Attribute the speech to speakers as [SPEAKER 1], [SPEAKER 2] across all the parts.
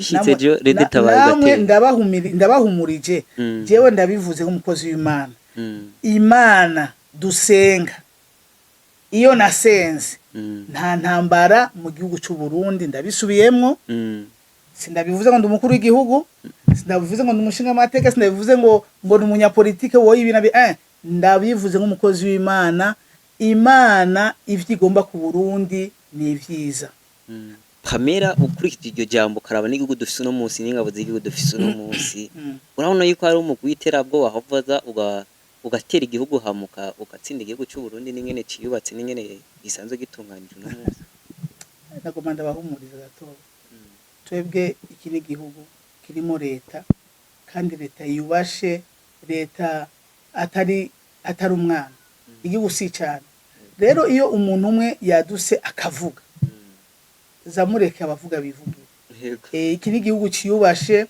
[SPEAKER 1] Bishitse jo Red Tabara
[SPEAKER 2] Namwe
[SPEAKER 1] igatera.
[SPEAKER 2] Ndabahumurije. Jewe ndabivuze nk'umukozi w'Imana. Imana dusenga, iyo nasenze, nta ntambara mu gihugu cy'u Burundi, ndabisubiyemwo. Sindabivuze ngo ndi umukuru w'igihugu, sindabivuze ngo ndi umushingamateka, sindabivuze ngo ni umunyapolitike wowe ibi nabi, ndabivuze nk'umukozi w'Imana. Imana ivyo igomba ku Burundi ni ivyiza.
[SPEAKER 1] Pamela, ukurikije iryo jambo, karaba n'igihugu dufise uno munsi n'ingabo z'igihugu dufise uno munsi, urabona yuko hari umugwi w'iterabwoba wahava ugatera igihugu, hamuka ugatsinda igihugu cy'u Burundi n'ingene ciyubatse n'ingene gisanzwe gitunganije uno munsi?
[SPEAKER 2] Nagomba ndabahumuriza gato. Twebwe iki ni igihugu kirimo leta, kandi leta yubashe, leta atari umwana. Igihugu si cyane. Rero iyo umuntu umwe yaduse akavuga, zamureke abavuga bivugire. Iki ni igihugu ciyubashe,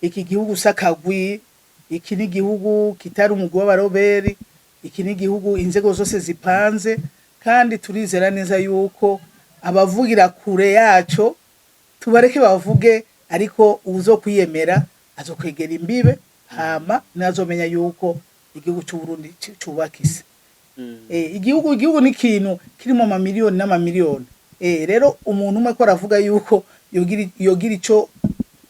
[SPEAKER 2] iki gihugu sakagwi, iki ni igihugu kitari umugwi w'abaroberi, iki ni igihugu inzego zose zipanze, kandi turizera neza yuko abavugira kure yaco tubareke bavuge, ariko uwuzokwiyemera azokwegera imbibe, hama nazomenya yuko igihugu c'u Burundi cubakise. Igihugu ni ikintu kirimo amamiliyoni n'amamiliyoni. Rero umuntu umwe ko aravuga yuko yogira ico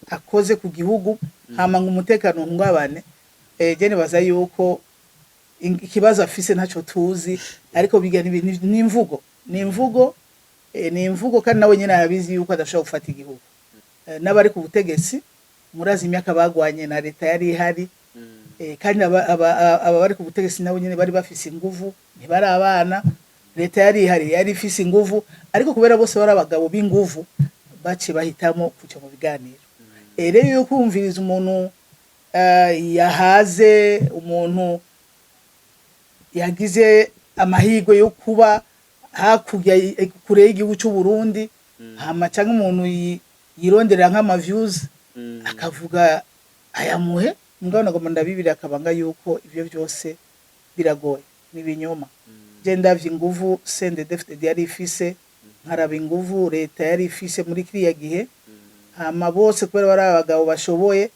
[SPEAKER 2] akoze ku gihugu, hama ngo umutekano uhungabane, je nibaza yuko ikibazo afise ntaco tuzi, ariko biga ni imvugo, kandi nawe nyene arabizi yuko adashobora gufata igihugu. N'abari ku butegetsi murazi imyaka bagwanye na leta yari ihari. Kandi aba bari ku butegetsi nabo nyene bari bafise inguvu, ntibari abana. Leta yari ihari yari ifise inguvu, ariko kubera bose bari abagabo b'inguvu, baciye bahitamo kuja mu biganiro. Rero iyo kumviriza umuntu yahaze, umuntu yagize amahirwe yo kuba hakurya kure y'igihugu c'u Burundi, hama canke umuntu yironderera nk'ama views, akavuga ayamuhe, mugabo nagomba ndabibiri akabanga yuko ivyo vyose biragoye, ni ibinyoma. Je ndavye inguvu CNDD-FDD yari ifise, nkaraba inguvu leta yari ifise muri kiriya gihe, hama bose kubera bari abagabo bashoboye,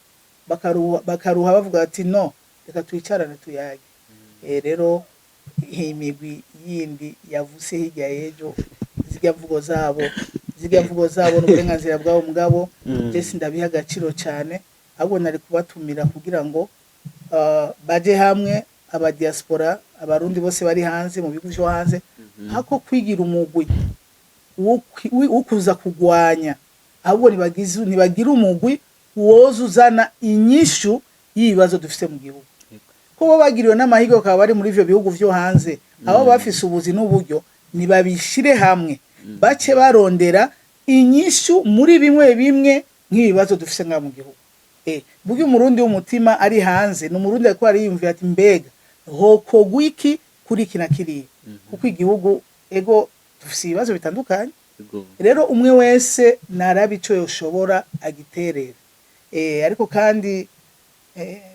[SPEAKER 2] bakaruha bavuga ati: "No, reka twicarane tuyage." Rero iyi migwi yindi yavuse hirya y'ejo, zirya mvugo zabo n'uburenganzira bwabo, mugabo je sindabiha agaciro cyane. Ahubwo nari kubatumira kugira ngo baje hamwe, aba diaspora, abarundi bose bari hanze, mu bihugu vyo hanze, hako kwigira umugwi wo kuza kugwanya, ahubwo nibagira umugwi woza uzana inyishu y'ibibazo dufise mu gihugu, ko bo bagiriwe n'amahirwe bakaba bari muri ivyo bihugu vyo hanze, abo bafise ubuzi n'uburyo, nibabishire hamwe, bace barondera inyishu muri bimwe bimwe nk'ibibazo dufise ngaha mu gihugu. Burya umurundi w'umutima ari hanze ni umurundi, ariko ariyumvira ati: "Mbega hokogwa iki kuri iki na kiriya?" Kuko igihugu, ego, dufise ibibazo bitandukanye. Rero umwe wese naraba ico yoshobora agiterera. Ariko kandi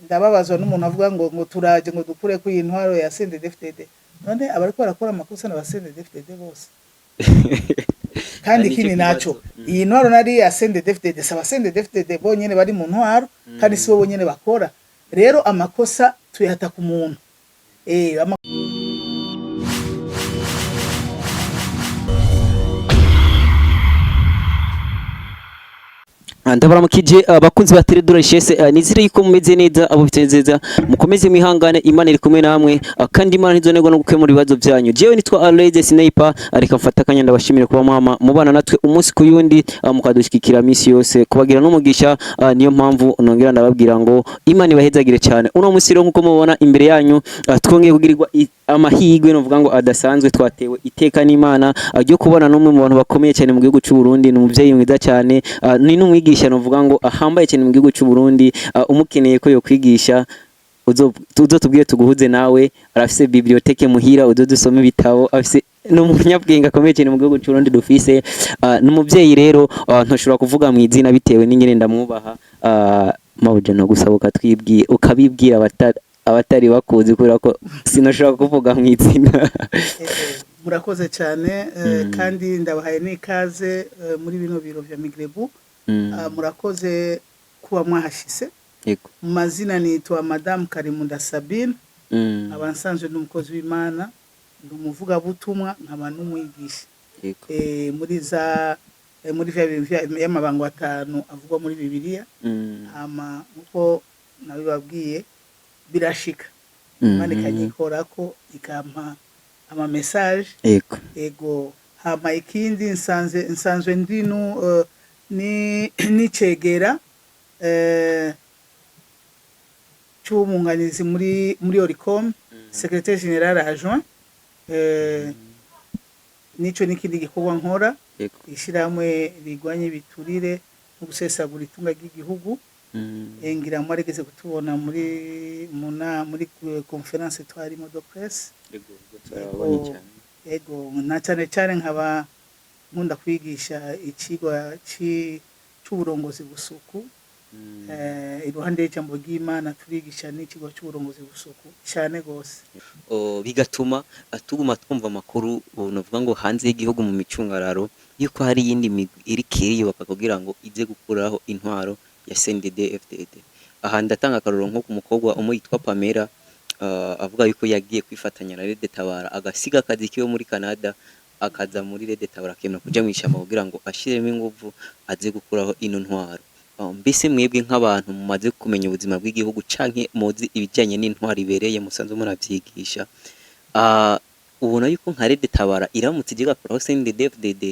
[SPEAKER 2] ndababazwa n'umuntu avuga ngo turaje ngo dukure ko iyi ntwaro ya CNDD-FDD. None abariko barakora amakosa na ba CNDD-FDD bose? Kandi
[SPEAKER 1] Nico
[SPEAKER 2] ikindi naco,
[SPEAKER 1] kibazo.
[SPEAKER 2] Iyi ntwaro nari ya CNDD-FDD, saba CNDD-FDD bonyene bari mu ntwaro, kandi sibo bonyene bakora. Rero amakosa tuyata ku muntu.
[SPEAKER 1] Ndabaramukije abakunzi ba Tele de la Richesse, nizere yuko mumeze neza. Abo biteze neza mukomeze mwihangane, Imana iri kumwe namwe, kandi Imana ntizonegwa no gukemura ibibazo byanyu. Jewe nitwa Aloys Sniper, ariko mfata akanya ndabashimire kuba mwama mubana natwe umunsi ku yundi, mukadushigikira misi yose, kubagira n'umugisha. Niyo mpamvu nongera ndababwira ngo Imana ibahezagire cyane. Uno munsi rero, nkuko mubona imbere yanyu, twongeye kugirirwa amahirwe novuga ngo adasanzwe, twatewe iteka n'Imana ryo kubona n'umwe mu bantu bakomeye cyane mu gihugu cy'u Burundi. Ni umuvyeyi mwiza cyane, ni n'umwigisha novuga ngo ahambaye cyane mu gihugu cy'u Burundi. Umukeneye ko yokwigisha, uzotubwire tuguhuze nawe. Arafise bibliothèque muhira, uzodusome ibitabo afise. Ni umunyabwenge akomeye cyane mu gihugu cy'u Burundi dufise. Ni umuvyeyi rero, ntoshobora kuvuga mu izina bitewe n'ingene ndamwubaha. Mabuja, no gusaba ukatwibwira, ukabibwira abatari bakuzi, kubera ko sinashobora kuvuga mu izina.
[SPEAKER 2] Murakoze cyane, kandi ndabahaye n'ikaze muri bino biro vya Migrebu. Murakoze kuba mwahashise. Mu mazina nitwa Madame Karimunda Sabine, nkaba nsanzwe ndi umukozi w'Imana, ndi umuvugabutumwa, nkaba n'umwigisha. Muri za muri vya bintu y'amabango atanu avugwa muri Bibiliya. Hama nkuko nabibabwiye, birashika Imana ikanyikorako, ikampa ama message. Ego. Hama ikindi, nsanzwe ndi nu ni nicegera c'umwunganizi muri Oricom, secrétaire général adjoint. Nico n'ikindi gikorwa nkora, ishirahamwe rigwanya ibiturire no gusesagura itunga ry'igihugu. Ngira mwarigeze kutubona muri mu na muri conférence twarimo de presse.
[SPEAKER 1] Ego, turababonye cyane.
[SPEAKER 2] Ego, na cyane cyane nkaba nkunda kwigisha ikigwa c'uburongozi busuku. Iruhande y'ijambo ry'Imana turigisha n'ikigo c'uburongozi busuku cyane gose.
[SPEAKER 1] Bigatuma tuguma twumva amakuru novuga ngo hanze y'igihugu mu micungararo yuko hari iyindi migwi iriko iriyubaka kugira ngo ize gukuraho intwaro ya CNDD FDD. Aha ndatanga akarorero nko ku mukobwa umwe yitwa Pamela, avuga yuko yagiye kwifatanya na Red Tabara, agasiga akazi kiwe muri Canada, akaza muri Red Tabara, akemera kuja mw'ishamba kugira ngo ashiremo inguvu aze gukuraho ino ntwaro. Mbese mwebwe nk'abantu mumaze kumenya ubuzima bw'igihugu canke muzi ibijanye n'intwaro ibereye, musanzwe munavyigisha, ubona yuko nka Red Tabara iramutse ije igakuraho CNDD FDD,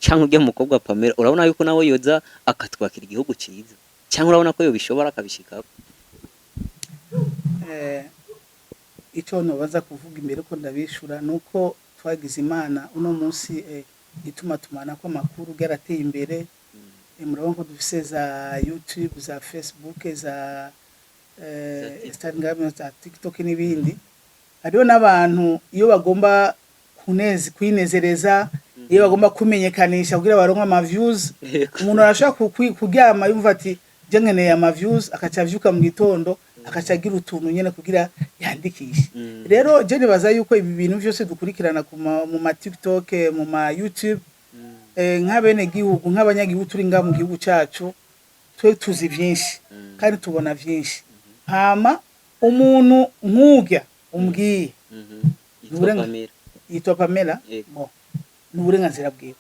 [SPEAKER 1] canke urya mukobwa Pamela, urabona yuko nawe yoza akatwakira igihugu ciza, canke urabona ko yobishobora akabishikako?
[SPEAKER 2] Ico nobaza kuvuga imbere ko ndabishura nuko twagize Imana uno munsi, ituma tumanako amakuru ryarateye imbere. Murabona ko dufise za YouTube, za Facebook, za Instagram, za TikTok n'ibindi. Hariho n'abantu iyo bagomba kwinezereza, iyo bagomba kumenyekanisha kugira baronke ama views. Umuntu arashobora kuryama yumva ati: "Je nkeneye ama views", akaca avyuka mu gitondo, akaca agira utuntu nyene kugira yandikishe. Rero je nibaza yuko ibi bintu vyose dukurikirana mu ma TikTok, mu ma YouTube, nk'abene gihugu, nk'abanyagihugu turi ngaha mu gihugu cacu, twe tuzi vyinshi kandi tubona vyinshi. Hama umuntu nk'urya umbwiye,
[SPEAKER 1] Yitwa Pamela.
[SPEAKER 2] Yitwa Pamela.
[SPEAKER 1] Yego.
[SPEAKER 2] Bon, ni uburenganzira bwiwe.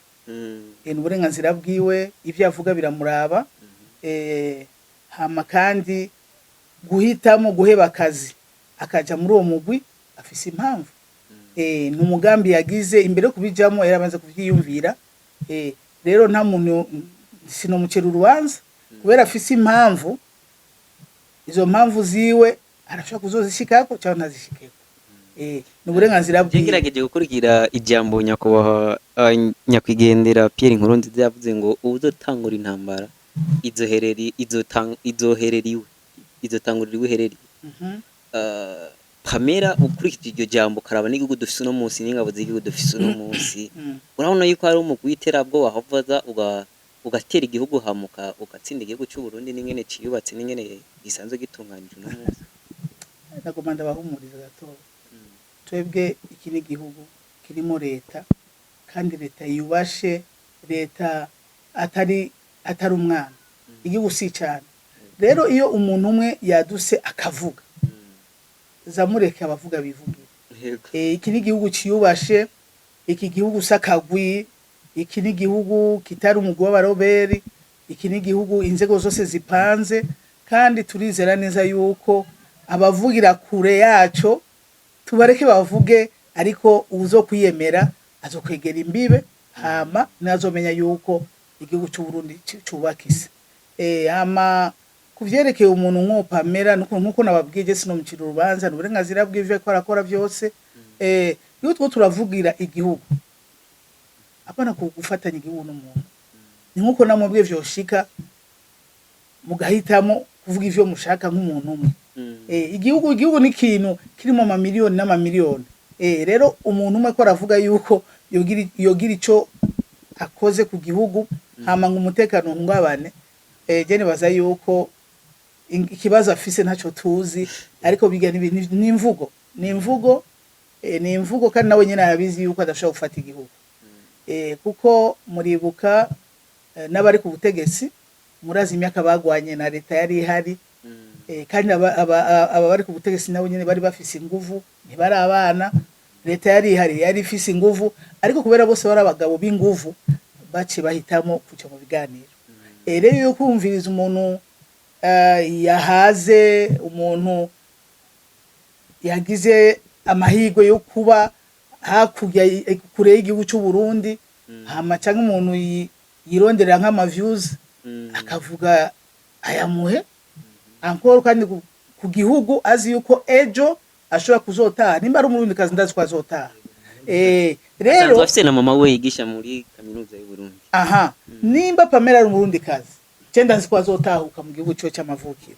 [SPEAKER 2] Ni uburenganzira bwiwe, ivyo avuga biramuraba. Hama kandi guhitamo guheba akazi akaja muri uwo mugwi, afise impamvu. Ni umugambi yagize. Imbere yo kubijamo yarabanza kuvyiyumvira. Rero nta muntu, sinomucera urubanza kubera afise impamvu. Izo mpamvu ziwe arashobora kuzozishikako cyangwa ntazishikeko. Ni uburenganzira bwiwe.
[SPEAKER 1] Ngerageje gukurikira ijambo nyakubahwa nyakwigendera Pierre Nkurunziza yavuze ngo uwuzotangura intambara izohereri izoherera iwe, izotangurira iwe iherereye. Pamela, ukurikije iryo jambo, karaba n'igihugu dufise uno munsi n'ingabo z'igihugu dufise uno munsi, urabona yuko hari umugwi w'iterabwoba wahava ugatera igihugu, hamuka ugatsinda igihugu c'u Burundi n'ingene ciyubatse n'ingene gisanzwe gitunganije uno munsi?
[SPEAKER 2] Nagomba ndabahumuriza gatoya. Twebwe iki ni igihugu kirimo leta, kandi leta yubashe, leta atari umwana. Igihugu si cyane. Rero iyo umuntu umwe yaduse akavuga, zamureke abavuga bivugire. Iki ni igihugu ciyubashe, iki gihugu sakagwi, iki ni igihugu kitari umugwi w'abaroberi, iki ni igihugu inzego zose zipanze, kandi turizera neza yuko abavugira kure yaco tubareke bavuge, ariko uzo kwiyemera azokwegera imbibe, hama nazomenya yuko igihugu c'u Burundi cubakise. Hama kuvyerekeye umuntu nk'uwo Pamela, nuko nkuko nababwiye, je sinomucira urubanza, ni uburenganzira bw'ivyo ariko arakora vyose. Iyo two turavugira igihugu, apana gufatanya igihugu n'umuntu. Ni nkuko namwe vyoshika mugahitamo kuvuga ivyo mushaka nk'umuntu umwe. Igihugu ni ikintu kirimo amamiliyoni n'amamiliyoni. Rero umuntu umwe ko aravuga yuko yogira ico akoze ku gihugu, hama ngo umutekano uhungabane, je nibaza yuko ikibazo afise ntaco tuzi, ariko biga ni imvugo, kandi nawe nyene arabizi yuko adashobora gufata igihugu. Kuko muribuka, n'abari ku butegetsi. Murazi imyaka bagwanye na leta yari ihari. Kandi aba bari ku butegetsi nabo nyene bari bafise inguvu, ntibari abana. Leta yari ihari yari ifise inguvu, ariko kubera bose bari abagabo b'inguvu, baciye bahitamo kuja mu biganiro. Rero iyo kumviriza umuntu yahaze, umuntu yagize amahirwe yo kuba hakurya kure y'igihugu c'u Burundi, hama canke umuntu yironderera nk'ama views, akavuga ayamuhe encore, kandi ku gihugu azi yuko ejo ashobora kuzotaha. Nimba ari Umurundi kazi, ndazi ko azotaha. Rero
[SPEAKER 1] asanzwe afise na mama we yigisha muri Kaminuza y'u Burundi.
[SPEAKER 2] Aha, nimba Pamela ari Umurundi kazi, je ndazi ko azotahuka mu gihugu ciwe c'amavukiro.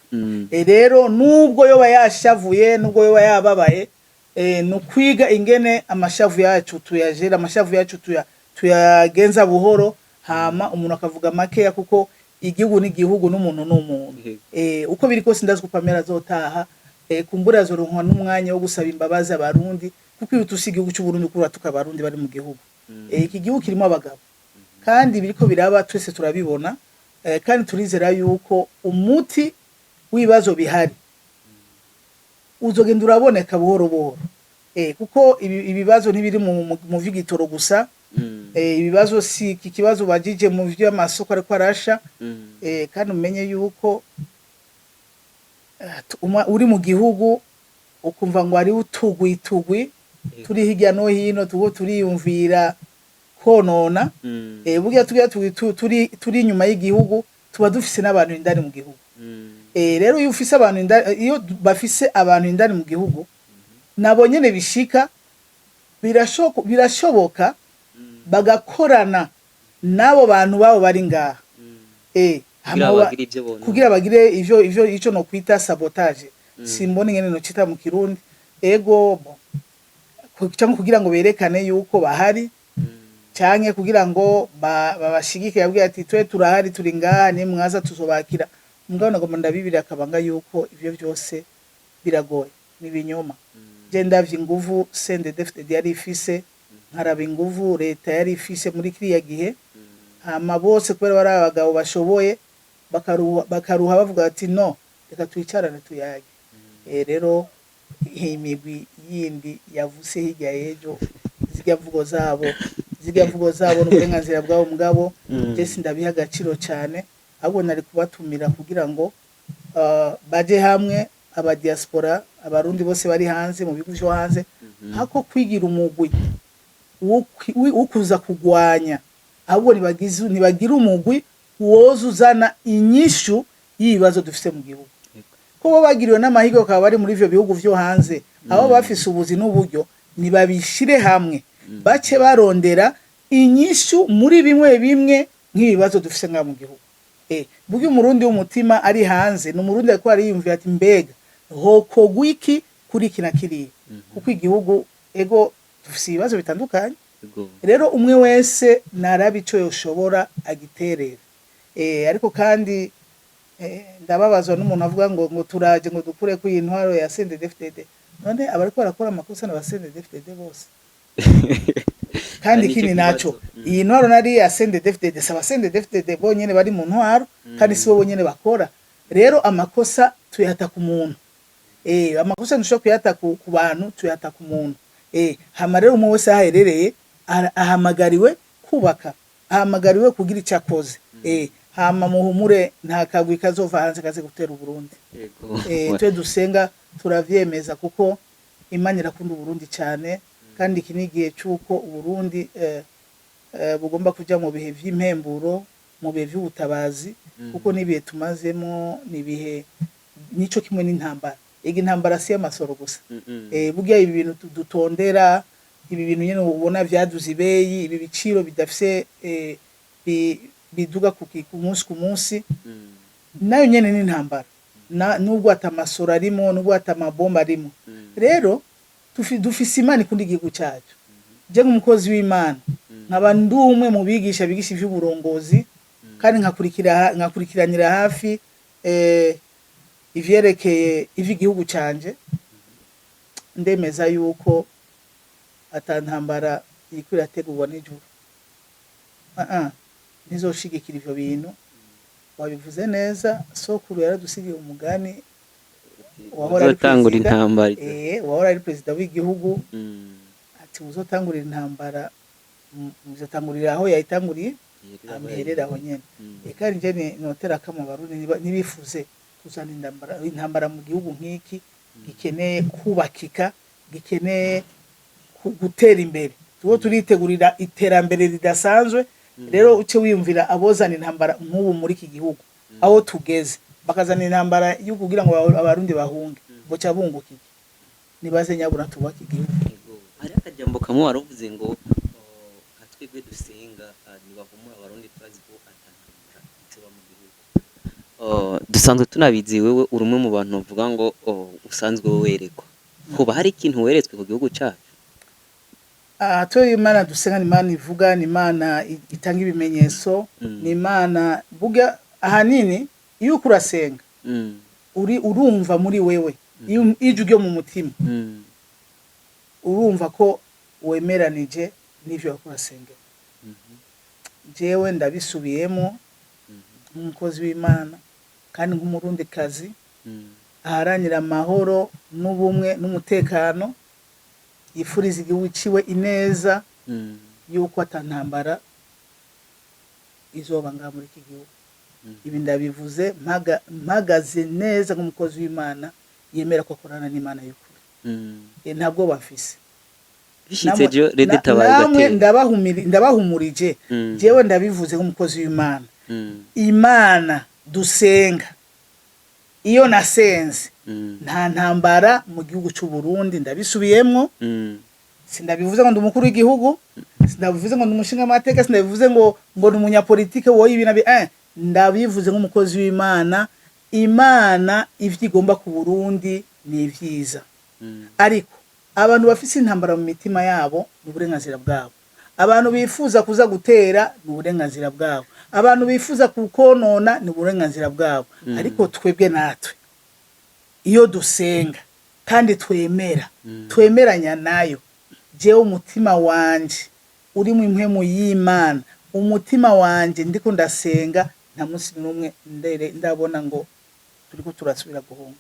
[SPEAKER 2] Rero nubwo yoba yashavuye, nubwo yoba yababaye, ni ukwiga ingene amashavu yacu tuyajera, amashavu yacu tuyagenza buhoro, hama umuntu akavuga makeya, kuko igihugu n'igihugu n'umuntu n'umuntu. Uko biri kose, ndazi ko Pamela azotaha. Kumbura azoronkwa n'umwanya wo gusaba imbabazi Abarundi, kuko iyo utusi igihugu cy'u Burundi kuri tuka Abarundi bari mu gihugu. Iki gihugu kirimo abagabo, kandi biriko biraba twese turabibona. Kandi turizera yuko umuti w'ibibazo bihari uzogenda uraboneka buhoro buhoro, kuko ibibazo ntibiri mu vy'igitoro gusa. Ibibazo si iki kibazo bajije mu vy'amasoko ariko arasha. Kandi umenye yuko uri mu gihugu ukumva ngo ari utugwi tugwi turi hirya no hino tuho turiyumvira konona. Burya turiya tugwi turi inyuma y'igihugu tuba dufise n'abantu indani mu gihugu. Rero iyo ufise abantu indani, iyo bafise abantu indani mu gihugu, nabo nyene bishika birashoboka bagakorana n'abo bantu babo bari ngaha.
[SPEAKER 1] Kugira
[SPEAKER 2] hama
[SPEAKER 1] bagire ivyo bona.
[SPEAKER 2] Kugira bagire ivyo ico no kwita sabotage, simbona ingene no cita mu Kirundi. Ego bo, cyangwa kugira ngo berekane yuko bahari, canke kugira ngo babashigike, yabwiye ati: "Twe turahari, turi ngaha, nimwaza tuzobakira." Mugabo nagomba ndabibira akabanga yuko ivyo byose biragoye, ni ibinyoma. Je ndavye inguvu CNDD-FDD yari ifise, nkaraba inguvu leta yari ifise muri kiriya gihe, hama bose kubera bari abagabo bashoboye, bakaruha bavuga bati: "No, reka twicarane tuyage." Rero iyi migwi yindi yavuse hirya y'ejo, zirya mvugo zabo n'uburenganzira bwabo, mugabo je sindabiha agaciro cyane. Ahubwo nari kubatumira kugira ngo baje hamwe, aba diaspora, Abarundi bose bari hanze, mu bihugu vyo hanze, hako kwigira umugwi wo kuza kugwanya, ahubwo nibagira umugwi woza uzana inyishu y'ibibazo dufise mu gihugu, ko bo bagiriwe n'amahirwe bakaba bari muri ivyo bihugu vyo hanze, abo bafise ubuzi n'uburyo, nibabishire hamwe, bace barondera inyishu muri bimwe bimwe nk'ibibazo dufise ngaha mu gihugu. Burya Umurundi w'umutima ari hanze ni Umurundi ariko ariyumvira ati: "Mbega hokogwa iki kuri iki na kiriya?" Kuko igihugu, ego, dufise ibibazo bitandukanye. Rero umwe wese naraba ico yoshobora agiterera. Ariko kandi ndababazwa n'umuntu avuga ngo turaje ngo dukure ko iyi ntwaro ya CNDD-FDD. None abariko barakora amakosa na ba CNDD-FDD bose? Kandi
[SPEAKER 1] Nico
[SPEAKER 2] ikindi naco,
[SPEAKER 1] kibazo.
[SPEAKER 2] Iyi ntwaro nari ya CNDD-FDD, saba CNDD-FDD bonyene bari mu ntwaro, kandi si bo bonyene bakora. Rero amakosa tuyata ku muntu. Amakosa ntushobora kuyata ku bantu, tuyata ku muntu. Hama rero umwe wese aho aherereye ahamagariwe kubaka, ahamagariwe kugira icyo akoze. Hama muhumure, nta kagwi kazova hanze kaze gutera Uburundi. Twe dusenga turavyemeza, kuko Imana irakunda Uburundi cyane, kandi iki ni igihe c'uko Uburundi bugomba kuja mu bihe vy'impemburo, mu bihe vy'ubutabazi, kuko n'ibihe tumazemo ni ibihe nico kimwe n'intambara. Ega intambara si y'amasoro gusa. Burya ibi bintu dutondera, ibi bintu nyene ubona vyaduze ibeyi, ibi biciro bidafise biduga ku munsi ku munsi, nayo nyene ni intambara. Nubwo ata amasoro arimo, nubwo ata amabomba arimo. Rero dufise Imana ikunda igihugu cyacu. Je nk'umukozi w'Imana, nkaba ndi umwe mu bigisha bigisha ivy'uburongozi, kandi nkakurikiranira hafi ivyerekeye ivy'igihugu canje, ndemeza yuko ata ntambara iriko irategurwa n'ijuru. Ah ah, ntizoshigikira ivyo bintu. Wabivuze neza, sokuru yaradusigiye umugani wahora ari
[SPEAKER 1] Uzotangura
[SPEAKER 2] perezida,
[SPEAKER 1] intambara.
[SPEAKER 2] Wahora ari perezida w'igihugu, ati uzotangurira intambara, uzotangurira aho yayitanguriye, amherera aho nyene. Eka nje notera kama Abarundi nibifuze kuzana intambara mu gihugu nk'iki gikeneye kubakika, gikeneye gutera imbere. Tuwo turitegurira iterambere ridasanzwe. Rero uce wiyumvira abozana intambara nk'ubu muri iki gihugu aho tugeze, bakazana intambara yo kugira ngo Abarundi bahunge, boca bunguka iki? Nibaze nyabura tubake igihugu.
[SPEAKER 1] Yego. Hari akajambo kamwe waravuze ngo nka twebwe dusenga, ntibahumura Abarundi, turazi ko atantambara izoba mu gihugu. Dusanzwe tunabizi, wewe uri umwe mu bantu bavuga ngo usanzwe werekwa. Hoba hari ikintu weretswe ku gihugu cacu?
[SPEAKER 2] Aha tuyo Imana dusenga ni Imana ivuga, ni Imana itanga ibimenyetso, ni Imana burya ahanini iyo uriko urasenga uri urumva muri wewe, iyo ijwi ryo mu mutima, urumva ko wemeranije n'ivyo wariko urasengera. Jewe ndabisubiyemo nk'umukozi w'Imana kandi nk'Umurundikazi aharanira amahoro n'ubumwe n'umutekano, yifuriza igihugu ciwe ineza, yuko ata ntambara izoba ngaha muri iki gihugu. Ibi ndabivuze mpagaze neza nk'umukozi w'Imana yemera ko akorana n'Imana y'ukuri. Ntabwo bafise.
[SPEAKER 1] Bishitse jo Rede Tabara
[SPEAKER 2] Namwe
[SPEAKER 1] igatera.
[SPEAKER 2] Ndabahumurije. Jewe ndabivuze nk'umukozi w'Imana. Imana dusenga, iyo nasenze, nta ntambara mu gihugu c'u Burundi, ndabisubiyemwo. Sindabivuze ngo ndi umukuru w'igihugu, sindabivuze ngo ndi umushingamateka, sindabivuze ngo ni umunyapolitike wowe ibi nabi, ndabivuze nk'umukozi w'Imana. Imana ivyo igomba ku Burundi ni ivyiza. Ariko abantu bafise intambara mu mitima yabo ni uburenganzira bwabo, abantu bifuza kuza gutera ni uburenganzira bwabo, abantu bifuza kukonona ni uburenganzira bwabo. Ariko twebwe natwe iyo dusenga kandi twemera, twemeranya nayo, jewe umutima wanje urimo impwemu y'Imana, umutima wanje ndiko ndasenga, nta munsi n'umwe ndabona ngo turiko turasubira guhunga.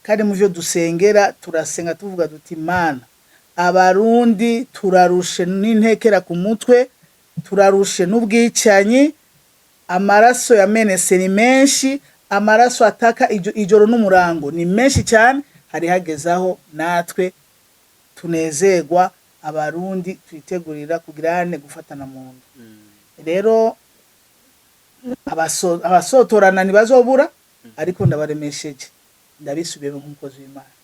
[SPEAKER 2] Kandi mu vyo dusengera, turasenga tuvuga duti: "Mana, Abarundi turarushe n'intekera ku mutwe, turarushe n'ubwicanyi, amaraso yamenetse ni menshi, amaraso ataka ijoro n'umurango ni menshi cyane. Hari hageze aho natwe tunezerwa, Abarundi twitegurira kugirane gufatana mu nda." Rero abasotorana ntibazobura, ariko ndabaremesheje, ndabisubiyemo nk'umukozi w'Imana,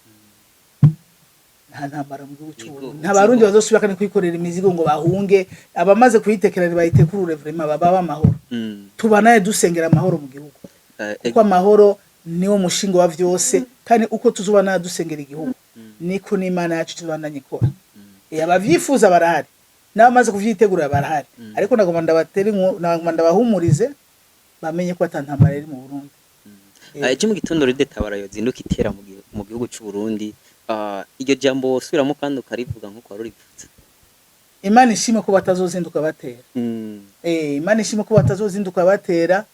[SPEAKER 2] nta ntambara mu gihugu cy'u
[SPEAKER 1] Yego,
[SPEAKER 2] Burundi. Nta Barundi bazosubira kandi kwikorera imizigo ngo bahunge. Abamaze kuyitekera nibayitekurure, vraiment baba amahoro. Tubanaye dusengera amahoro mu gihugu, kuko amahoro niwo mushinga wa vyose. Kandi uko tuzobana dusengera igihugu, niko n'Imana yacu tubandanye ikora. Abavyifuza barahari, n'abamaze kuvyitegura barahari, ariko nagomba ndabatere nagomba ndabahumurize bamenye ko ata ntambara iri mu Burundi.
[SPEAKER 1] Ejo mu gitondo Rede Tabara yozinduka itera mu gihugu c'u Burundi, iryo jambo wosubiramo kandi ukarivuga nkuko wari urivuze?
[SPEAKER 2] Imana ishime ko batazozinduka batera. Imana ishime ko batazozinduka batera.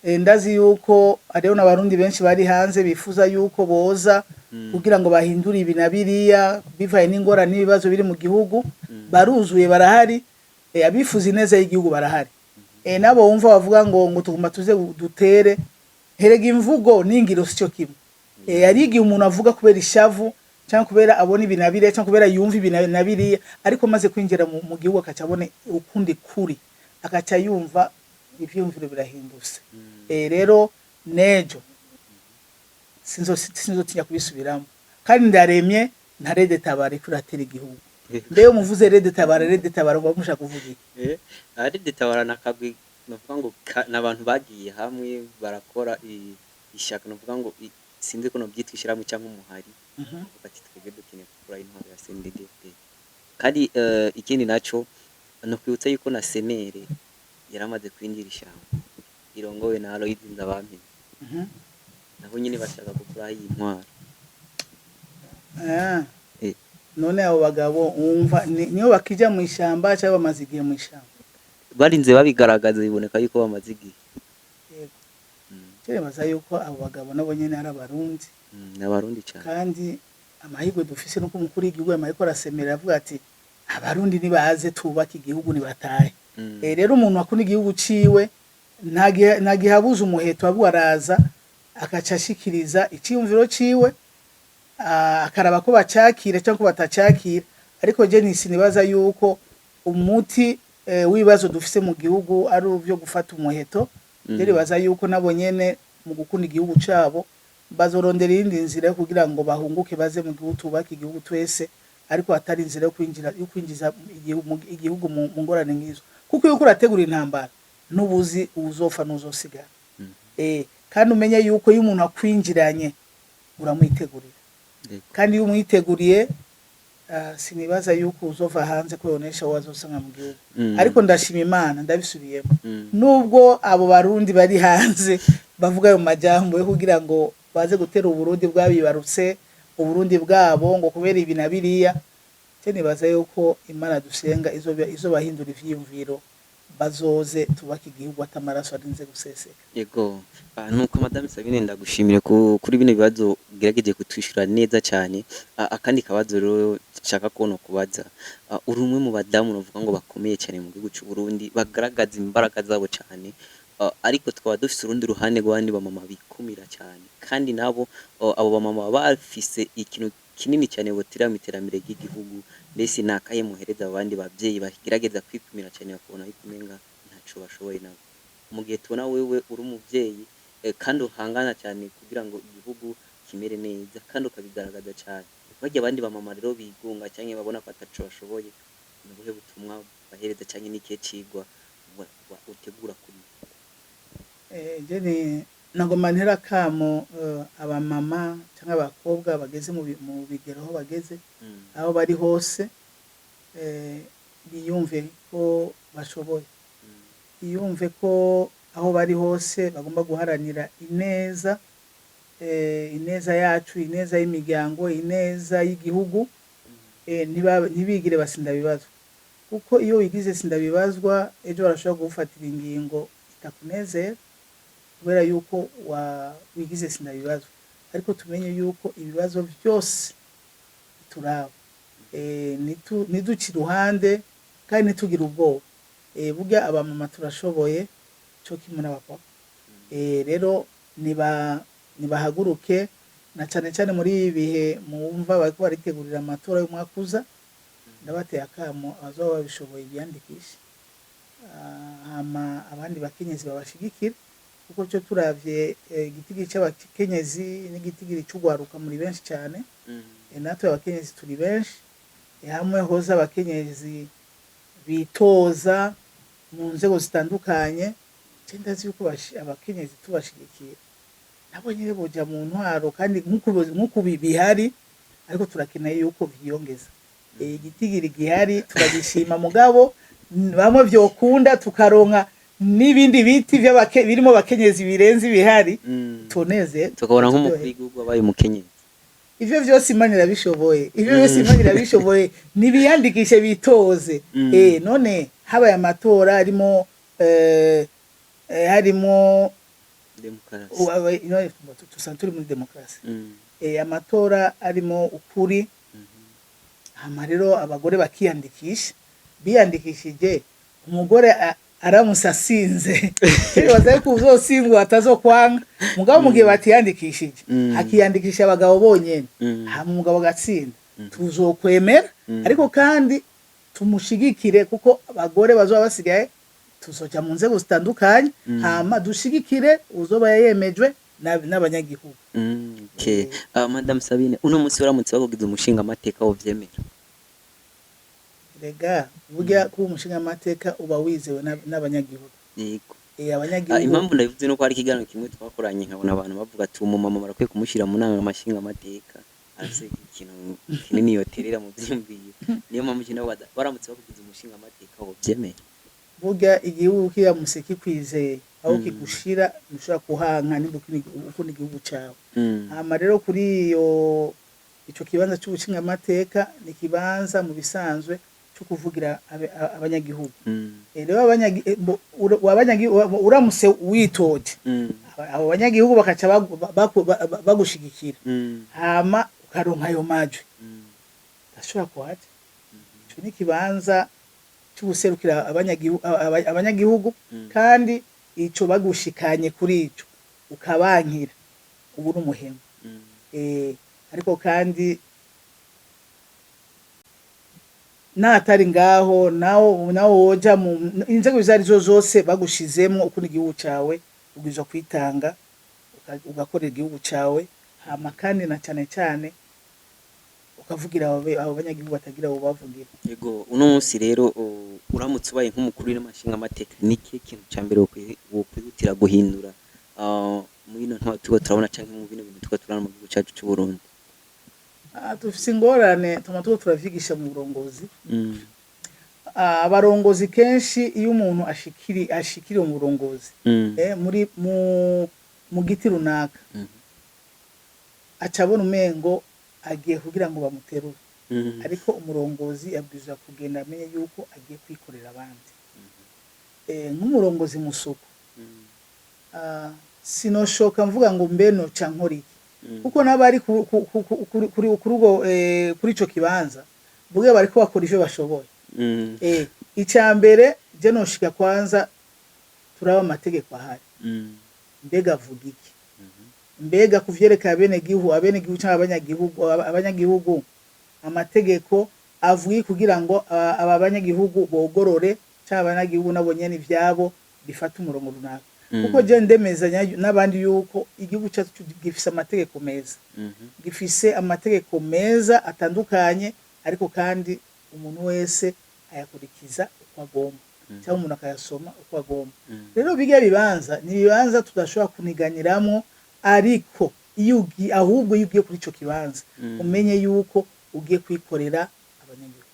[SPEAKER 2] Ndazi yuko hariho n'Abarundi benshi bari hanze bifuza yuko boza kugira ngo bahindure ibi na biriya bivaye n'ingorane n'ibibazo biri mu gihugu. Baruzuye, barahari. Abifuza ineza y'igihugu barahari. Nabo wumva bavuga ngo tuguma tuze dutere, herega imvugo n'ingiro sico kimwe. Hari igihe umuntu avuga kubera ishavu, cyangwa kubera abona ibi na biriya, cyangwa kubera yumva ibi na biriya, ariko maze kwinjira mu gihugu akaca abona ukundi kuri, akaca yumva ivyiyumviro birahindutse. Rero nejo sinzotinya kubisubiramo, kandi ndaremye, nta Rede Tabara iko iratera igihugu. Mbewe muvuze Rede Tabara, Rede Tabara, muba mushaka kuvuga iki?
[SPEAKER 1] Rede Tabara nakagwi novuga ngo n'abantu bagiye hamwe barakora ishaka, novuga ngo sinzi ko nobyitwa ishyirahamwe cyangwa umuhari, bavuga ati twebwe dukeneye gukura intwaro ya CNDD-FDD. Kandi ikindi naco ni ukwibutsa yuko na CNL yaramaze kwinjira ishyamba irongowe na Aloys Nzabampema, nabo nyine bashaka gukuraho iyi ntwaro.
[SPEAKER 2] None abo bagabo wumva niyo bakija mu ishamba cyangwa bamaze igihe mu ishamba?
[SPEAKER 1] Barinze babigaragaza, biboneka yuko bamaze igihe.
[SPEAKER 2] Yego. Nibaza yuko abo bagabo nabo nyene ari Abarundi.
[SPEAKER 1] Ni Abarundi cyane.
[SPEAKER 2] Kandi amahirwe dufise nuko umukuru w'igihugu yamaye ko arasemera avuga ati: "Abarundi nibaze tubake igihugu, nibatahe." Rero umuntu akunda igihugu ciwe nta gihe abuze umuheto, ahubwo araza akaca ashikiriza iciyumviro ciwe, akaraba ko bacakira cyangwa ko batacakira. Ariko je sinibaza yuko umuti w'ibibazo dufise mu gihugu ari uvyo gufata umuheto. Je nibaza yuko nabo nyene mu gukunda igihugu cabo bazorondera iyindi nzira yo kugira ngo bahunguke, baze mu gihugu, tubake igihugu twese, ariko atari inzira yo kwinjira, yo kwinjiza igihugu mu ngorane nk'izo, kuko iyo uriko urategura intambara n'ubuzi uwuzofa n'uzosigara. Kandi umenye yuko iyo umuntu akwinjiranye uramwitegurira. Kandi iyo umwiteguriye, sinibaza yuko uzova hanze ko yonesha uwo azosanga mu gihugu. Ariko ndashima Imana, ndabisubiyemo, nubwo abo Barundi bari hanze bavuga ayo majambo yo kugira ngo baze gutera Uburundi bwabibarutse, Uburundi bwabo, ngo kubera ibi na biriya, je nibaza yuko Imana dusenga izobahindura ivyiyumviro, bazoze tubake igihugu atamaraso arinze guseseka.
[SPEAKER 1] Yego. Nuko Madame Sabine, ndagushimire kuri bino bibazo ugerageje kutwishyura neza cyane. Akandi kabazo rero nshaka kubona kubaza, uri umwe mu badamu navuga ngo bakomeye cyane mu gihugu cy'u Burundi, bagaragaza imbaraga zabo cyane. Ariko tukaba dufise urundi ruhande rw'abandi bamama bikumira cyane, kandi nabo abo bamama bafise ikintu kinini cyane botira mu iterambere ry'igihugu. Mbese ni akahe muhereza abo bandi bavyeyi bagerageza kwikumira cyane, bakabona yuko umenga ntaco bashoboye nabo, mu gihe tubona wewe uri umuvyeyi, kandi uhangana cyane kugira ngo igihugu kimere neza, kandi ukabigaragaza cyane? Barya abandi bamama rero bigunga cyangwa babona ko ataco bashoboye, ni ubuhe butumwa bahereza, cyangwa n'ikihe cigwa utegura kuri bo?
[SPEAKER 2] Je ni nagomba ntera akamo abamama cyangwa abakobwa bageze mu bigero aho bageze, aho bari hose, biyumve ko bashoboye, biyumve ko aho bari hose bagomba guharanira ineza, ineza yacu, ineza y'imiryango, ineza y'igihugu. Ntibigire basindabibazwa, kuko iyo wigize sindabibazwa, ejo barashobora kugufatira ingingo itakunezera kubera yuko wigize sindabibazwa. Ariko tumenye yuko ibibazo byose bituraba, ntiduce iruhande kandi ntitugire ubwoba. Burya abamama turashoboye cyo kimwe n'abapapa. Rero nibahaguruke, na cane cane muri ibi bihe mwumva bariko baritegurira amatora y'umwaka uza. Ndabateye akamo, abazoba babishoboye biyandikishe. Hama abandi bakenyezi babashigikira, kuko cyo turavye igitigiri c'abakenyezi n'igitigiri c'ugwaruka muri benshi cyane. Natwe abakenyezi turi benshi. Hamwe hoza abakenyezi bitoza mu nzego zitandukanye, je ndazi yuko abakenyezi tubashigikiye nabo nyene boja mu ntwaro, kandi nk'uko bihari, ariko turakeneye yuko vyiyongeza. Igitigiri gihari turagishima, mugabo bamwe vyokunda tukaronka n'ibindi biti birimo abakenyezi birenze ibihari, tuneze.
[SPEAKER 1] Tukabona nk'umukuru w'igihugu wabaye umukenyezi.
[SPEAKER 2] Ivyo vyose Imana irabishoboye, ivyo vyose Imana irabishoboye. Nibiyandikishe, bitoze. None habaye amatora harimo harimo
[SPEAKER 1] demokarasi.
[SPEAKER 2] Tusanzwe turi muri demokarasi. Amatora arimo ukuri, hama rero abagore bakiyandikisha. Biyandikishije, umugore aramutse asinze, nibaza yuko uzotsindwa atazokwanga. Mugabo mu gihe batiyandikishije, hakiyandikisha abagabo bonyene, hama umugabo agatsinda, tuzokwemera, ariko kandi tumushigikire, kuko abagore bazoba basigaye tuzoja mu nzego zitandukanye, hama dushigikire uzoba yemejwe n'abanyagihugu.
[SPEAKER 1] Okay. Madam Sabine, uno munsi uramutse bakugize umushinga amateka, wovyemera?
[SPEAKER 2] Rega burya kuba umushingamateka uba wizewe n'abanyagihugu.
[SPEAKER 1] Yego.
[SPEAKER 2] Abanyagihugu.
[SPEAKER 1] Impamvu ndabivuze nuko hari ikiganiro kimwe twakoranye, nkabona abantu bavuga ati: "Umumama barakwiye kumushyira mu nama nshingamateka, arafise ikintu kinini yoterera mu vyiyumviro." Niyo mpamvu nje ndabaza: baramutse bakugize umushinga amateka, wovyemera?
[SPEAKER 2] Burya igihugu kiramutse kikwizeye, aho kigushira ntushobora kuhanka nimba ukunda igihugu cawe. Hama rero kuri iyo ico kibanza c'ubushingamateka, ni ikibanza mu bisanzwe co cyo kuvugira abanyagihugu. Rero uramutse witoje, abo banyagihugu bakaca bagushigikira, hama ukaronka ayo majwi, ndashobora kuhaja. Ico ni ikibanza c'uguserukira abanyagihugu, kandi ico bagushikanye kuri ico ukabankira, ubu ni umuhemu. Ariko kandi natari ngaho, nawe woja mu inzego izo arizo zose bagushizemwo, ukunda igihugu cawe, ubwirizwa kwitanga, ugakorera igihugu cawe, hama kandi na cane cane ukavugira abo banyagihugu batagira abo bavugira.
[SPEAKER 1] Yego, uno munsi rero uramutse ubaye nk'umukuru w'inama amateka, ni ikihe kintu ca mbere wokwihutira guhindura muri ino ntwaro turiko turabona, canke mu bino bintu turiko turabona mu gihugu cacu c'u Burundi?
[SPEAKER 2] Dufise ingorane, tuma turiko turavyigisha mu burongozi. Abarongozi kenshi, iyo umuntu ashikiriye mu burongozi, muri mu giti runaka, aca abona umengo agiye kugira ngo bamuterure. Ariko umurongozi yabwirizwa kugenda amenye yuko agiye kwikorera abandi. Nk'umurongozi musuku, sinoshoka mvuga ngo mbe noca nkora iki, kuko n'abari kuri ubwo, kuri ico kibanza buge bariko bakora ivyo bashoboye. Icya mbere je noshika kwanza turaba amategeko ahari, mbega avuga iki, mbega kuvyerekeye abenegihugu canke abanyagihugu, amategeko avuga iki kugira ngo aba banyagihugu bogorore, canke abanyagihugu nabo nyene ivyabo bifate umurongo runaka. Kuko je ndemezanya n'abandi yuko igihugu cyacu gifise amategeko meza, gifise amategeko meza atandukanye, ariko kandi umuntu wese ayakurikiza uko agomba, cyangwa umuntu akayasoma uko agomba. Rero bijya bibanza ni ibibanza tudashobora kuniganiramwo, ariko iyo ugiye, ahubwo iyo ugiye kuri ico kibanza, umenye yuko ugiye kwikorera abanyagihugu,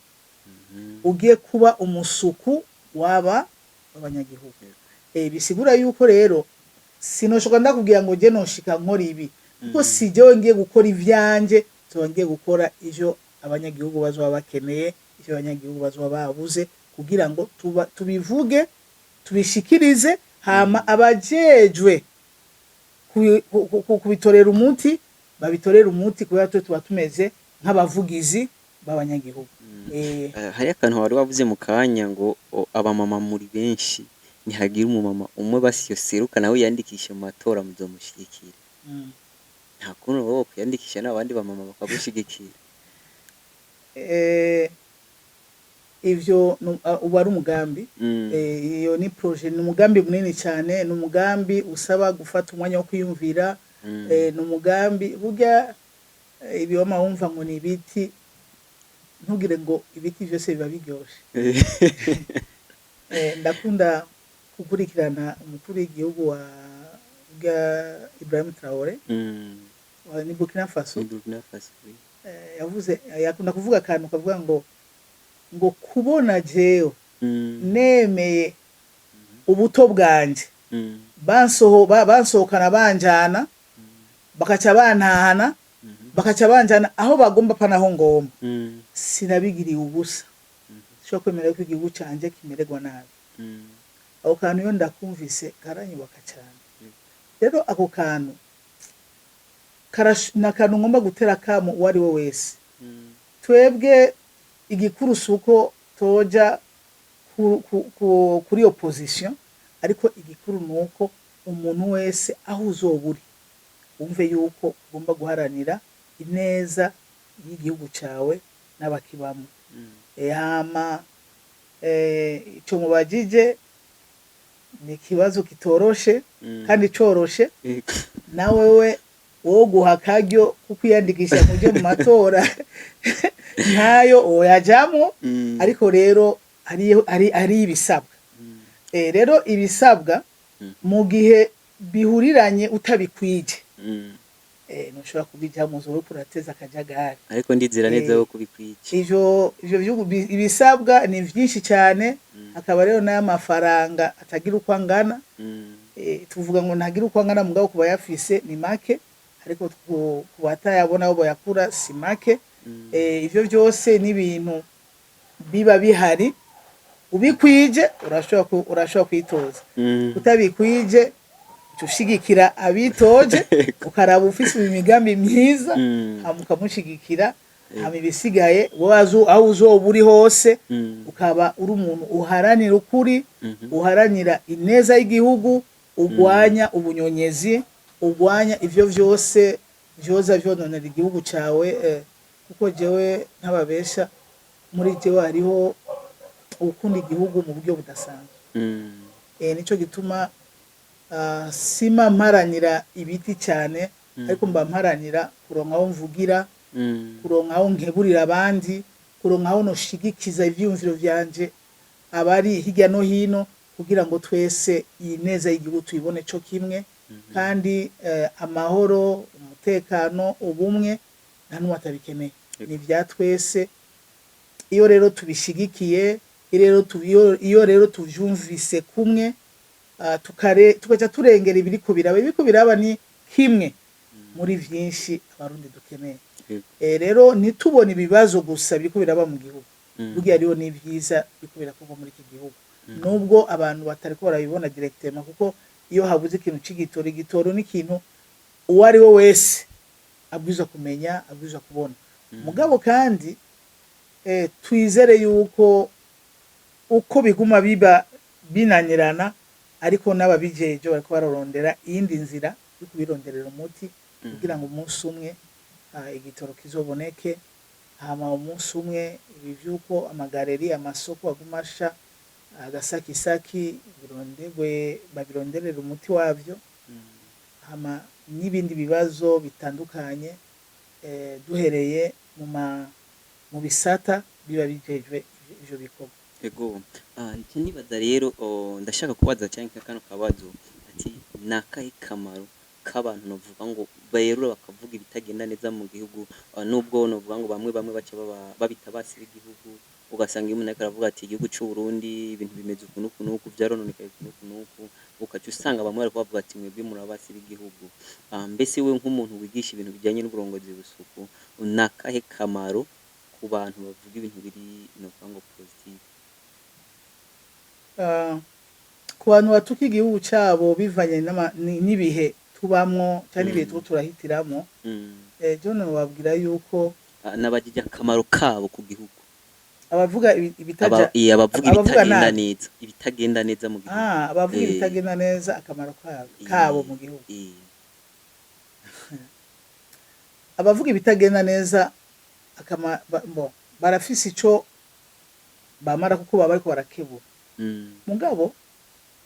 [SPEAKER 2] ugiye kuba umusuku waba abanyagihugu. Bisigura yuko rero sinoshoka ndakubwira ngo je noshika nkora ibi, kuko si jewe ngiye gukora ivyanje, nzoba ngiye gukora ivyo abanyagihugu bazoba bakeneye, ivyo abanyagihugu bazoba babuze, kugira ngo tubivuge, tubishikirize, hama abajejwe kubitorera umuti babitorera umuti, kubera twe tuba tumeze nk'abavugizi b'abanyagihugu.
[SPEAKER 1] Hari akantu wari wavuze mu kanya ngo abamama muri benshi, nihagira umumama umwe basi yoseruka nawe yandikishe mu matora, muzomushigikira? Nta kuntu wowe kwiyandikisha n'abandi bamama bakagushigikira?
[SPEAKER 2] Ivyo uba ari umugambi. Iyo ni projet, ni umugambi munini cyane, ni umugambi usaba gufata umwanya wo kwiyumvira. Ni umugambi burya, ibi wama wumva ngo ni ibiti, ntugire ngo ibiti vyose biba biryoshe. Ndakunda gukurikirana umukuru w'igihugu wa bwa Ibrahim Traore, wa ni Burkina Faso.
[SPEAKER 1] Ni Burkina Faso, oui.
[SPEAKER 2] Yavuze, yakunda kuvuga akantu kavuga ngo kubona jewe nemeye ubuto bwanje, bansohokana, banjana, bakaca bantahana, bakaca banjana aho bagomba, pa naho ngomba, sinabigiriye ubusa, sishobora kwemera ko igihugu canje kimererwa nabi. Ako kantu iyo ndakumvise karanyubaka cyane. Rero ako kantu ni akantu ngomba gutera akamo uwo ari we wese. Twebwe igikuru si uko toja kuri opposition, ariko igikuru ni uko umuntu wese aho uzoba uri wumve yuko ugomba guharanira ineza y'igihugu cawe n'abakibamwo. Hama ico mubajije ni ikibazo kitoroshe, kandi coroshe. Nawewe woguha akaryo ko kwiyandikisha muje mu matora nkayo woyajamwo. Ariko rero hari ibisabwa. Rero ibisabwa, mu gihe bihuriranye utabikwije, ntushobora kubijamwo, uzoba uriko urateza akajagari.
[SPEAKER 1] Ariko ndizera neza ko kubikwije.
[SPEAKER 2] Ivyo ibisabwa ni vyinshi cyane, hakaba rero n'amafaranga atagira uko angana. Tuvuga ngo ntagira uko angana, mugabo ku bayafise ni make, ariko ku batayabona aho bayakura si make. Ivyo byose ni ibintu Biba bihari, ubikwije urashobora kwitoza, utabikwije uca ushigikira abitoje, ukaraba ufise imigambi myiza, hama ukamushigikira, hama ibisigaye wowe aho uzoba uri hose, ukaba uri umuntu uharanira ukuri, uharanira ineza y'igihugu, urwanya ubunyonyezi, urwanya ivyo vyose vyoza vyononera igihugu cawe, kuko jewe ntababesha, muri jewe hariho ukunda igihugu mu buryo budasanzwe. Nico gituma sima mparanira ibiti cyane, ariko mba mparanira kuronka aho mvugira, kuronka aho nkeburira abandi, kuronka aho noshigikiza ivyiyumviro vyanje abari hirya no hino, kugira ngo twese iyi neza y'igihugu tuyibone co kimwe, kandi amahoro, umutekano, ubumwe, nta n'umwe atabikeneye, ni ibya twese. Iyo rero tubishigikiye, iyo rero tuvyumvise kumwe, tugaca turengera ibiriko biraba. Ibiriko biraba ni kimwe muri vyinshi Abarundi dukeneye. Rero ntitubone ibibazo gusa biriko biraba mu gihugu, burya hariho n'ivyiza biriko birakorwa muri iki gihugu, nubwo abantu batariko barabibona directement, kuko iyo habuze ikintu c'igitoro, igitoro ni ikintu uwo ari we wese abwirizwa kumenya, abwirizwa kubona. Mugabo kandi twizere yuko uko biguma biba binanirana, ariko n'ababijeje bariko bararondera iyindi nzira yo kubironderera umuti, kugira ngo umunsi umwe igitoro kizoboneke, hama umunsi umwe ibi vy'uko amagareri, amasoko aguma asha agasakisaki bironderwe, babironderere umuti wavyo, hama n'ibindi bibazo bitandukanye, duhereye mu bisata biba bijejwe ivyo bikorwa.
[SPEAKER 1] Ego. Icyo nibaza rero, ndashaka kubaza cyangwa kano kabazo ati: ni akahe kamaro k'abantu novuga ngo berura bakavuga ibitagenda neza mu gihugu, nubwo novuga ngo bamwe bamwe baca babita basi b'igihugu, ugasanga iyo umuntu ariko aravuga ati igihugu c'u Burundi ibintu bimeze uku n'uku n'uku, vyarononekaye uku n'uku n'uku, ukaca usanga bamwe bariko bavuga ati mwebwe muri abasi b'igihugu. Mbese we nk'umuntu wigisha ibintu bijyanye n'uburongozi busuku, ni akahe kamaro ku bantu bavuga ibintu biri novuga ngo positive?
[SPEAKER 2] Ku bantu batuka igihugu cabo bivanye n'ibihe tubamwo cyangwa n'ibihe tuba turahitiramwo, John, babwira yuko
[SPEAKER 1] Nabajije akamaro kabo ku gihugu.
[SPEAKER 2] Abavuga ibitaja
[SPEAKER 1] Abavuga
[SPEAKER 2] abavuga
[SPEAKER 1] ibitagenda
[SPEAKER 2] nabi.
[SPEAKER 1] neza, ibitagenda neza mu gihugu.
[SPEAKER 2] Abavuga ibitagenda neza, akamaro kabo mu gihugu. Abavuga ibitagenda neza, bo barafise ico bamara, kuko baba bariko barakebura. Mugabo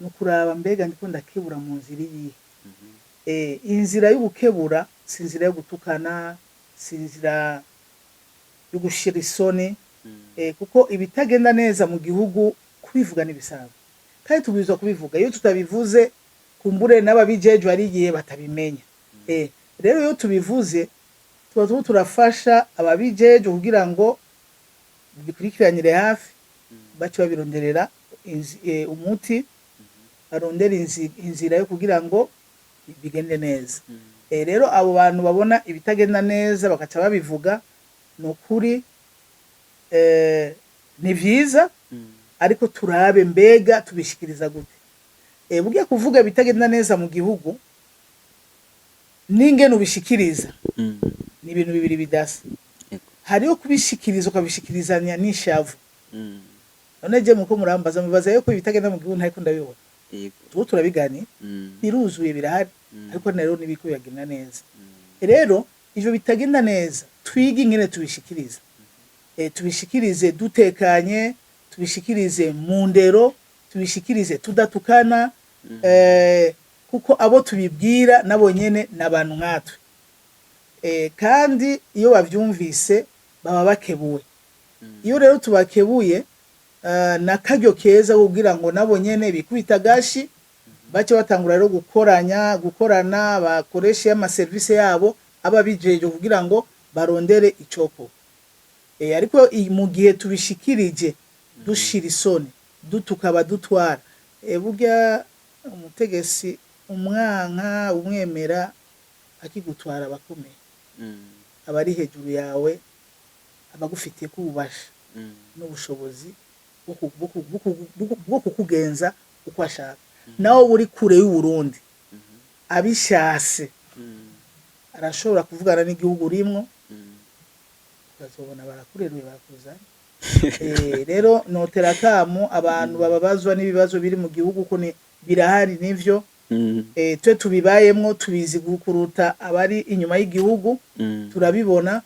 [SPEAKER 2] ni ukuraba mbega ndiko ndakebura mu nzira iyihe? Inzira y'ugukebura si inzira yo gutukana, si inzira yo gushira isoni. Kuko ibitagenda neza mu gihugu kubivuga n'ibisanzwe, kandi tubwirizwa kubivuga. Iyo tutabivuze, kumbure n'ababijejwe ari igihe batabimenya. Rero iyo tubivuze tuba turiko turafasha ababijejwe kugira ngo bikurikiranire hafi, bace babironderera umuti, barondera inzira yo kugira ngo bigende neza. Rero abo bantu babona ibitagenda neza bakaca babivuga, ni ukuri ni vyiza, ariko turabe mbega tubishikiriza gute. Burya kuvuga ibitagenda neza mu gihugu n'ingene ubishikiriza ni ibintu bibiri bidasa. Hariho kubishikiriza ukabishikirizanya n'ishavu. None je muko murambaza, mubaza yuko ibitagenda mu gihugu ntariko ndabibona. Tuba turabiganira, biruzuye, birahari, ariko rero nibiko biragenda neza. Rero ivyo bitagenda neza twige ingene tubishikiriza, tubishikirize dutekanye, tubishikirize mu ndero, tubishikirize tudatukana, kuko abo tubibwira nabo nyene ni abantu nkatwe, kandi iyo bavyumvise baba bakebuwe. Iyo rero tubakebuye, n'akaryo keza kugira ngo nabo nyene bikubita agashi, bace batangura rero gukoranya, gukorana, bakoreshe amaserivisi yabo aba bijeje kugira ngo barondere icokorwa. Ariko mu gihe tubishikirije dushira isoni, dutuka abadutwara, burya umutegetsi umwanka umwemera akigutwara abakomeye, abari hejuru yawe, abagufitiye ko ububasha. N'ubushobozi bwo kukugenza uko ashaka. Nawe uri kure y'Uburundi, abishase arashobora kuvugana n'igihugu urimwo, ukazobona barakureruye, barakuzanye. Rero notera akamo abantu bababazwa n'ibibazo biri mu gihugu, ko birahari nivyo. Twe tubibayemwo tubizi kuruta abari inyuma y'igihugu. Turabibona.